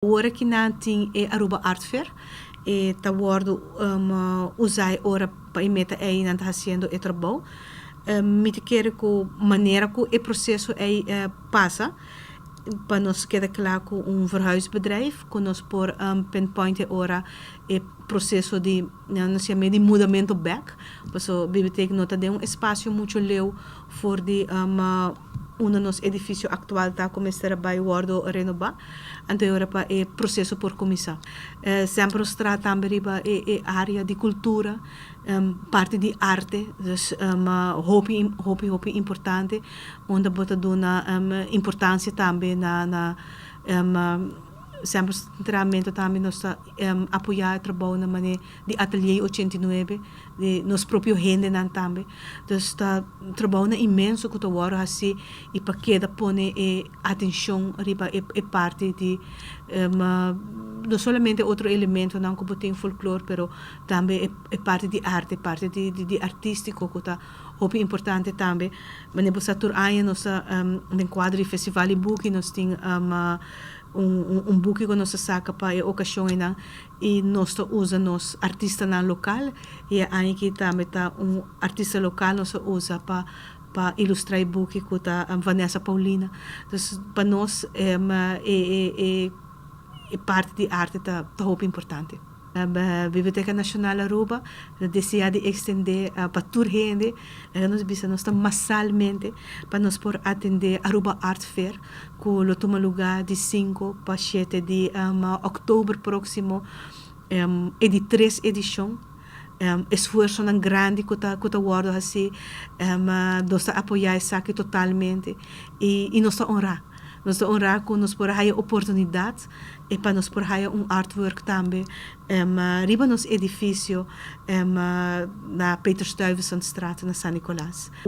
Ora cu nan tin e Aruba Art Fair, e ta wordo usa ora pa meta ey nan ta haciendo e trabou. Mi ta kere cu manera cu e proceso ey pasa, pa nos keda cla cu un verhuisbedrijf, cu nos por pinpoint ora e proceso di, nos yama di mudamento back. Paso biblioteca no ta den un espacio mucho leu for di unda nos edificio actual ta cuminsa bay wordo renoba. Anto ora pa e proceso por cuminsa. Semper nos trata tambe riba e area di cultura, parti di arte, dus hopi, hopi, hopi importante, unda bo ta duna importancia tambe na semper treinamento. Tambe nos ta apoya e trabou na manera di Atelier 89, di nos propio hendenan tambe. Dus ta trabou na inmenso cu ta wordo haci y pa keda pone e atencion riba e parti di no solamente otro elementonan cu tin folklore, pero tambe e parti di arte, parti di artistico cu ta hopi importante tambe. Manera bo tur aña nos den cuadro di festival di buki nos tin un buki cu nos saca pa e ocasion y nos ta usa nos artistanan local y aki tambe ta un artista local nos usa pa ilustra e buki, cu ta Vanessa Paulina. Dus pa nos e parti di arte ta hopi importante. Biblioteca Nacional Aruba desea di extende pa tur hende, nos bisa nos ta masalmente pa nos por atende Aruba Art Fair, cu lo tuma luga di 5 pa 7 di october proximo, e di tres edicion. Esfuersonan grandi cu ta wordo haci, nos ta apoya esaki totalmente y nos ta honra. Nos ta honra cu nos por haya oportunidad y pa nos por haya un artwork tambe riba nos edificio na Peter Stuyvesantstraat na San Nicolas.